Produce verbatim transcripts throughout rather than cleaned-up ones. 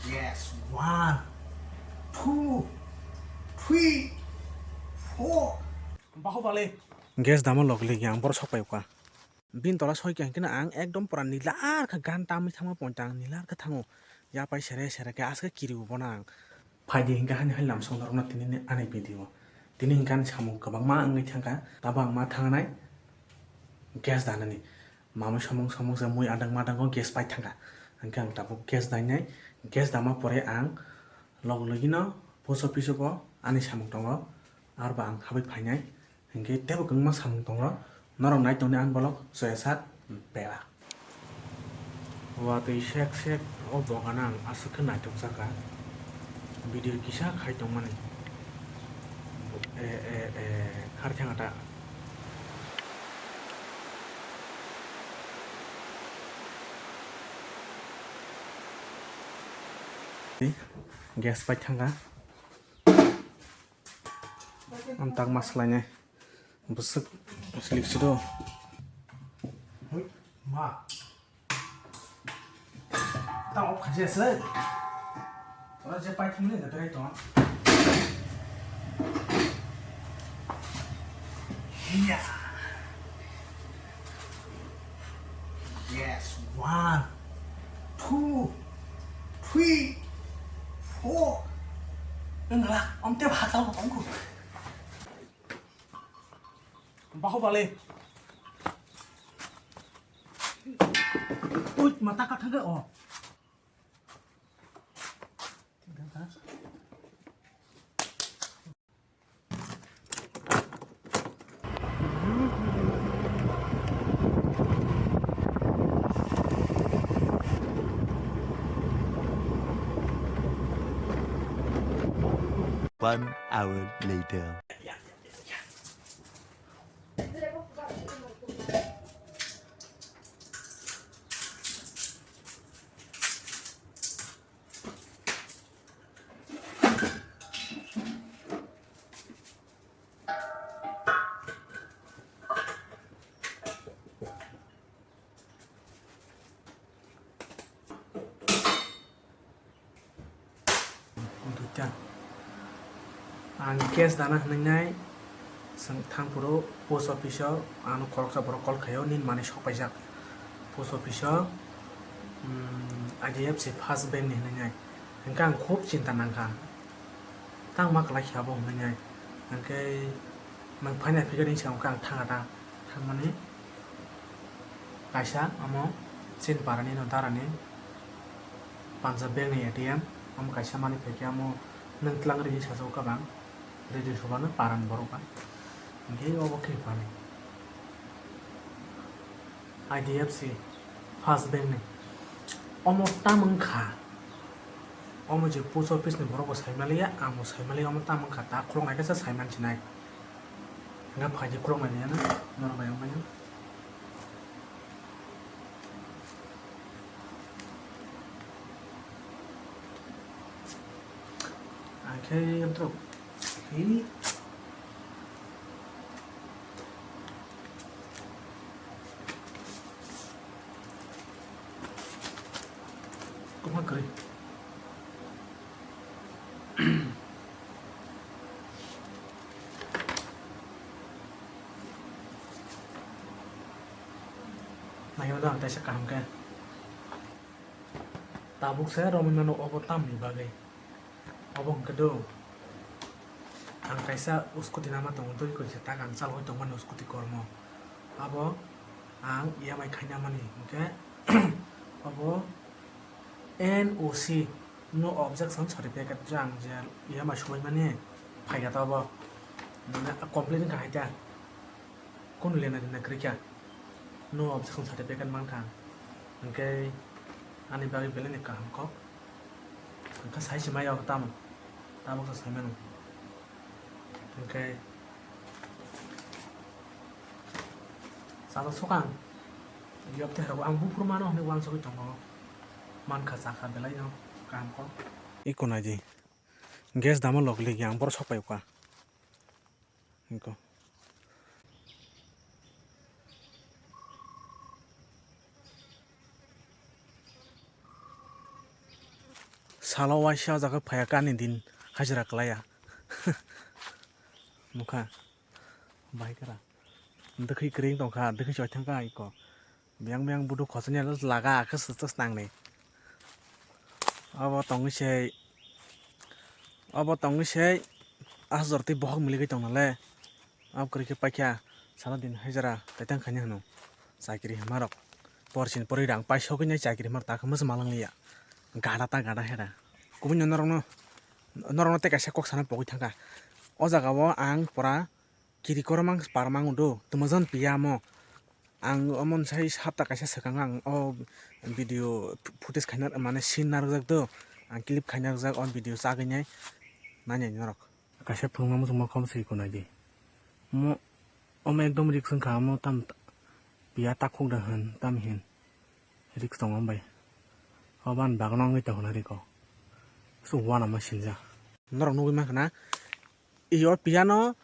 Yes, one, two, three, four. Bahubali. Gas dama logli yang bor sok pai kha. Bin tola soi khe hwnkhe ang ekdom pura nilar kha gan tamwi thangma point ang nilar kha thango. Ya pai sere sere khe aske kiri bo nang. Phaidi hwnkhe hani hai lam song norokno tini ani video. Tini hwnkhe ani samung kwbangma wngwi thangkha. Tabo ang ma thangnai gas danani. Mamui somung somung se mui adang madang o gas pai thangkha. Hwnkhe ang tabuk gas dainai. Gas dama pore ang log logino post office o bo ani samung tongo. Arbo ang habwi phainai. Hinkhe teibo kwbangma samung tongo, norok nai tongdi ani bolok soyasat bera. Watwi sek sek o bogano ang aswk khe naithok jakha, video kisa khai tongmani. E, e, e, khar thang ta. Gas pai thangkha. Ang tak ma swlainai. Bwswk slik si do. Hoi, ma. Tang off khaji aswk. Ora je pai thumni da berai tong. Hiya. Yes, one, two, three, four. Wngla, omte bhakal bo tongkhu. Bahubali. Ui, mata katha ke, oh. One hour later. Duita. Ang cash dana hwnwi nai, chwng thang phuru post office o ano khoroksa borok call khaio, nini manwi sok paijak post office o, um, I D F C First Bank ni hwnwi nai. Hwnkhe ang khub chinta nangkha, tang ma kwlai khe abo hwnwi nai. Hwnkhe nwng phaina phikhe nini samung khe ang thanga ta, thangmani. Kaisa amo chini parani no darani Punjab Bank ni A T M, amo kaisa manwi phaikhe amo nwng tlang rigi sajagwi kabang, ridi sobano parani borok ba. Hinkhe obo khe phanai I D F C First Bank ni. Omo tam wngkha, omo je post office ni borok bo saimaliya, ang bo saimaliya, omo tam wngkha, ta khulok naikhe se saiman sinai. Hwnba phaidi khulok nai liya na, norok bai wng manya. Ang khe borok, hi. Kwbangma kwrwi. Naikhe bo ang teisa kaham khe. Tabuk se romwi mano obo tamni bagwi. Obo hwnkhe do, ang kaisa scooty nama tongo, twi kwrwi khe tak ang chalogwi tongmani scooty kormo. Abo ang E M I khaina mani hwnkhe obo N O C, no objection certificate, je ang je E M I subaimani phaikha ta obo, mane complete wngkha hai ta. Kunu lena dina kwrwi kha, no objection certificate mankha, hwnkhe ani bagwi belai ni kaham kok, hwnkhe sai se maya tamo, tabuk se sai mano, hwnkhe chalo sokang, yokte rok ang buphuru mano hinwi uansugwi tongo, mankha chakha belai no kaham kok. Iko naidi, gas dama logli yang borok sok pai kha. Hinko. Salo waisa o jaga phaiya kani din hajra kwlaiya. Nukha. Bai kara. Dwkhwi kwrwi tongkha, dwkhwi choi thangkha iko. Biyang biyang budu khosani laga khe swtwk nangni. Obo tongwi sei, obo tongwi sei, aswk jora tei bohok miligwi tongna le. Abo kwrwi khe paikha, salo din hajra taitang khaina hwno. Chakri hwnmarok. Porsin pori rang paisogwi nai chakri hwnmarok ta khe mwchang malwng liya. Gada ta gada hera. Kubui no norokno, norokno tei kaisa kok sana pogwi thangkha. O jaga o ang pura kiri koromang parmang do, twmajang piya mo. Ang omon sai sapta kaisa swkang ang o video footage khaina mane scene narwkjak do. Ang clip khaina rwjak o video chagwi nai nai norok. Kaisa phwrwngma muchungma khom se iko nai di. Omo, omo ekdom risk wngkha, omo tam piya takhuk da hwn, tam hin. Risk tongo bai. Obo ani bagwi wngwi tongkha na riko. Su uanama sinjak. Norok nugwi mankha na, iyo piya no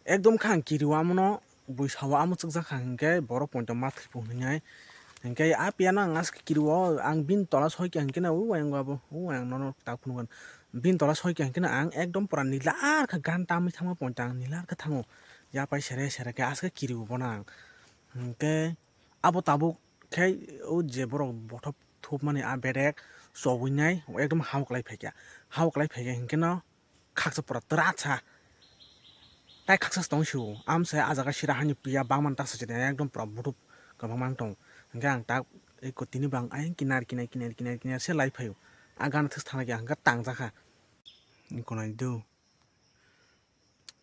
ekdom kha ang kiri o, amo no bui sao amo chukjak kha hinkhe borok poito ma thwipo hinwi nai. Hinkhe a piya no ang aswk kiri o, ang bini tola soi kha hinkhe na o ayang o abo, o ayang nono tak phunukgwna. Bini tola soi kha hinkhe na ang ekdom pura nilar kha gan tamwi thangma poito ang nilar kha thango. Yapai sere sere khe aswk kiri o bono ang. Hinkhe abo tabuk khe o je borok bothop thupmani a bedek chobwi nai ekdom hao kwlai phaikha. Hao kwlai phaikha hinkhe no khaksa pura twrasa. Tai khaksa se tong sio. Amse a jaga sira hani piya bangmani ta sajani ekdom pura butup kwbang mang tong. Hinkhe ang tak eko tini bang ayang kinar kinar kinar kinar kinar se lai phaio. A gana thwk thangna khe ang khe tangjakha. Eko nai do.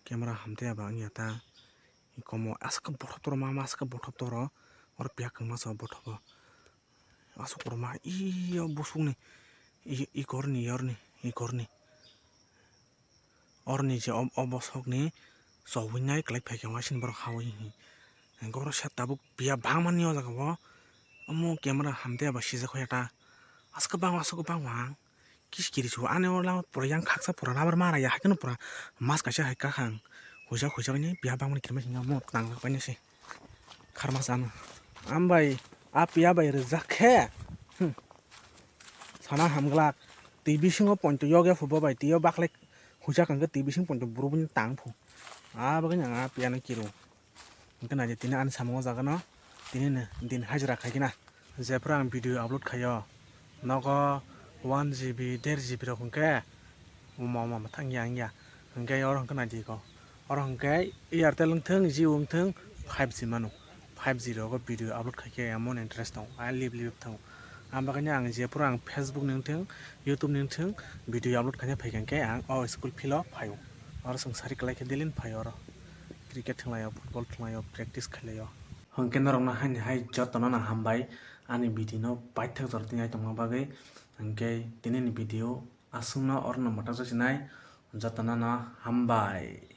Camera hamte aba wngya ta. Eko mo aswk bothop toro mama aswk bothop toro. Oro piya kwngma sa bothop o. Aswk kotorma iyo busukni i, i korni, i orni, i korni. Orni je ob-, o bosokni chobwi nai kwlai phaikhe waisini borok hawi hi. Hwnkhe oro sat tabuk piya bangmani o jaga o. Omo camera hamte aba sijak hoya ta. Aswk bang, aswk bang wang. Kis kiri chu ani o lama pura yang khaksa pura rubber mara ya, haikhe no pura mas kaisa hai kakhang. Huijak huijak ni piya bangmani kirima singya mo tangjak paina se. Kharma chana. Ambai, a piya bai rijak khe. Hmm. Sana hamglak. Twi bisingo pointo yogya phubo bai, twi o baklai huijak hwnkhe twi bising pointo buru bini tang phu. A bagwi ang a piya no kiro. Hwnkhe naidi tini ani samung o jaga no tini ni din hajra khai khe na. Jephru ang video upload khaio, nogo one G B, der G B rok hwnkhe uma uma mwthang ya wngya. Hwnkhe oro hwnkhe naidi ko. Oro hwnkhe Airtel wngthung, Jio wngthung, five G mano. Five G rogo video upload khaikhe emon interest tong, a lip lip thango. Ang bagwi ang jephru ang Facebook ni wngthung, YouTube ni wngthung, video upload khaina phaikha khe ang o school field o phaio. Oro chwng sari kwlai khe daily phaio oro. Cricket thwnglaio, football thwnglaio, practice khlaio. Hwnkhe norokno haini hai jotono no hambai ani video no paithak jora tini naitongma bagwi. Hwnkhe tinini video aswkno orono mwthangjaksinai, jotono no hambai.